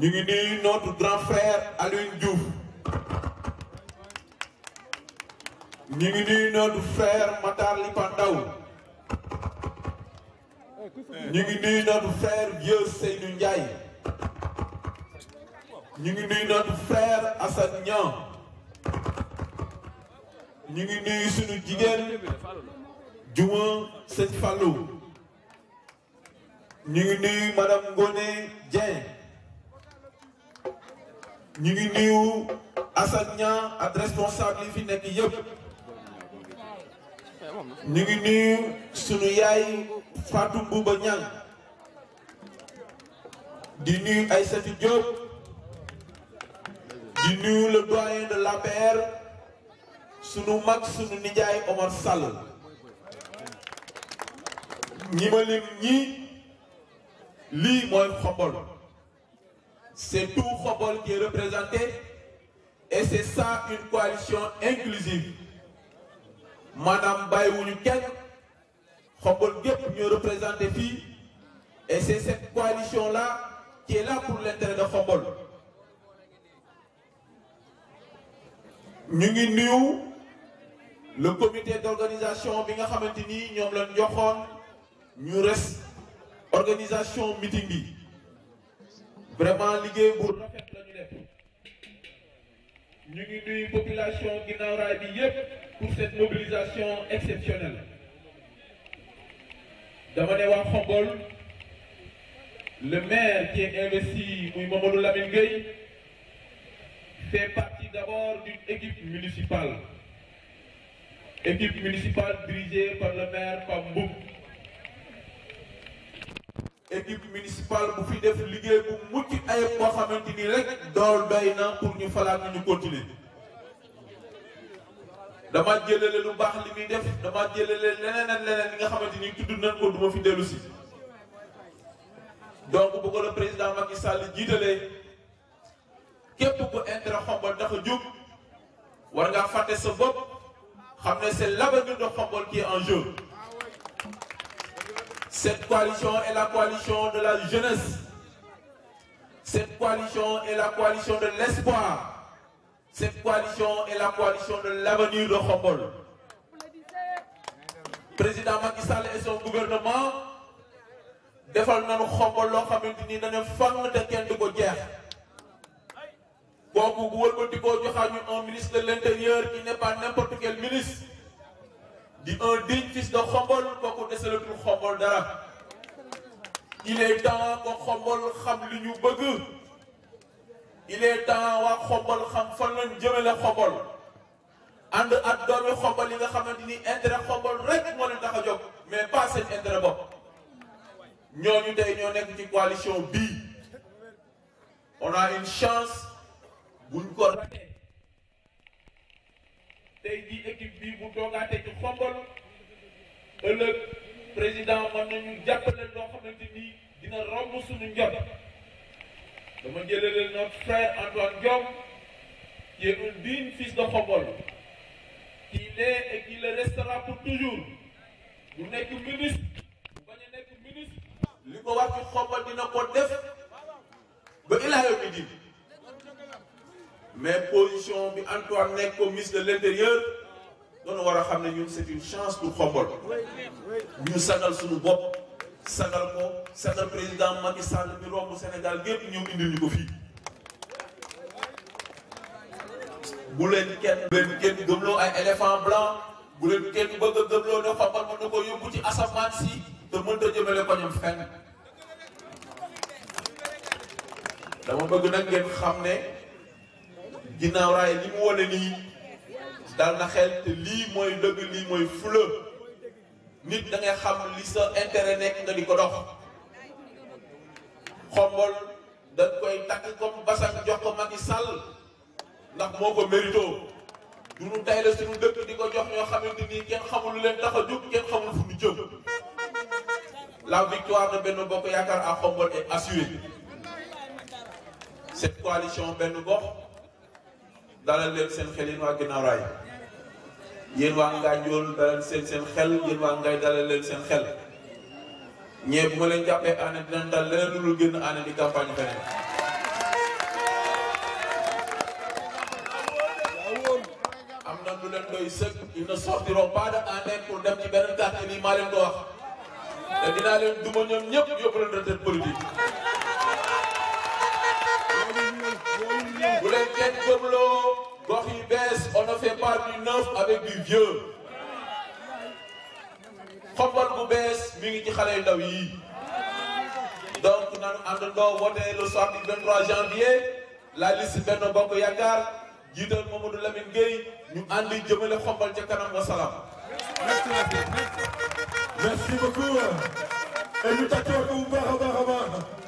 ñu ngi nuyu notre grand frère Alioune Diouf ñu ngi nuyu notre frère Matar Lipandaw ñu ngi nuyu notre frère Vieux Seydou Ndiaye ñu ngi nuyu notre frère Assane Niang ñu ngi nuyu sunu jigéen Juma Sëñ Fallou ñu ngi nuyu madame Ngoné Dieng ñu ngi nuyu Assane Niang ak responsable yi fi nekk yëpp ñu ngi nuyu sunu yaay Fatou Mbouba Niang di nuyu Aïssatou Diop di nuyu le doyen de l'APR sunu mag sunu nijaay Omar Sall ñi ma lim ñi lii mooy Khombole c'est tout Khombole qui est représenté et c'est ça une coalition inclusive maanaam bàyyiwuñu kenn Khombole gépp ñoo représenté fii et c'est cette coalition là qui est là pour l'intérêt de Khombole ñu ngi nuyu le comité d'organisation bi nga xamante ni ñoom lañ joxoon ñu res organisation meeting bi vraiment liggéey bu rafet la ñu def ñu ngi nuyu population Guinaw Rail bi yépp pour cette mobilisation exceptionnelle dama ne waa Khombole le maire qui est investi muy Mamadou Lamine Gueye fait partie d'abord d'une équipe municipale dirigée par le maire Pape Mboup équipe municipale bu fi def liggéey bu mucc ayib boo xamante ni rek dool doy na pour ñu falaat ñu continuer dama jëlale lu baax li muy def dama jëlale leneen ak leneen li nga xamante ni tudd nañ ko duma fi dellu si donc bu ko le président Macky Sall jiitalee képp ku intérêt Khombole tax a jóg war ngaa fàtte sa bopp xam ne c'est l'avenir de Khombole qui est en jeu. Cette coalition est la coalition de la jeunesse. Cette coalition est la coalition de l'espoir. Cette coalition est la coalition de l'avenir de Khombole. Président Macky Sall et son gouvernement defal nañu Khombole loo xamante ni dañu fang te kenn du ko jeex. kooku bu wëlbati koo joxaat ñu un ministre de l'intérieur qui n'est pas n'importe quel ministre. di un digne fils de Khombole kooku desalatul Khombole dara il est temps que Khombole xam li ñu bëgg il est temps waa Khombole xam fan lañ jëmale Khombole ànd ak doomi Khombole yi nga xamante ni intérêt Khombole rek moo leen tax a jóg mais pas seen intérêt bopp ñooñu tey ñoo nekk ci coalition bii on a une chance buñ ko ratee tey jii équipe bi bu toogaatee ci Khombole ëllëg président mën nañu jàppale loo xamante ni dina romb suñu njot dama jëlale notre frère Antoine Diome qui est un digne fils de Khombole qui l'est et qui le restera pour toujours bu nekk ministre bu bañ a nekk ministre li ko war ci Khombole dina ko def ba ilaa yawmi diin mais position bi Antoine nekk comme ministre de l'intérieur doon war a xam ne ñun c'est une chance pour Khombole ñu sagal suñu bopp sagal ko sagal président Macky Sall bi romb Sénégal gépp ñëw indil ñu ko fii bu leen kenn gëmloo ay éléphant blanc bu leen kenn bëgg a gëmloo ne Khombole mën na ko yóbbu ci asamaan si te mënta jëmale ko ñoom fenn dama bëgg nag ngeen xam ne Guinaw Rail li mu wane nii dal na xel te lii mooy dëgg lii mooy fula nit da ngay xam li sa intérêt nekk nga di ko dox Khombole dañ koy takk comme basak jox ko Macky Sall ndax moo ko mérito du ñu tay la suñu dëkk di ko jox ñoo xamante ni kenn xamul lu leen tax a jóg kenn xamul fu ñu jëm la victoire de Benno Bokk Yaakaar à Khombole est assurée cette coalition Benno Bokk dalal leen seen xel yéen waa Guinaw Rail yéen waa Nganjool dalal seen xel yéen waa Ngay dalal leen seen xel ñee bu ma leen jàppee année dinañ dal leneen lu dul génn année di campagne feneen lu leen doy sëkk ils ne sortiront pas de année pour dem ci beneen quartier bi maa leen ko wax te dinaa leen duma ñoom ñëpp yóbbu leen retraite politique. bu leen kenn gëmloo gox yu bees on ne fait pas du neuf avec du vieux. Xombol bu bees mi ngi ci xale yu ndaw yi donc nanu àndandoo voté le soir du 23 janvier la liste Benno Bokk Yaakaar jiital Mamadou Lamine Gueye ñu àndi jëmale Xombol ca kanam wa salaam. Merci beaucoup. Et ñu tàccoo ko bu baax a baax a baax.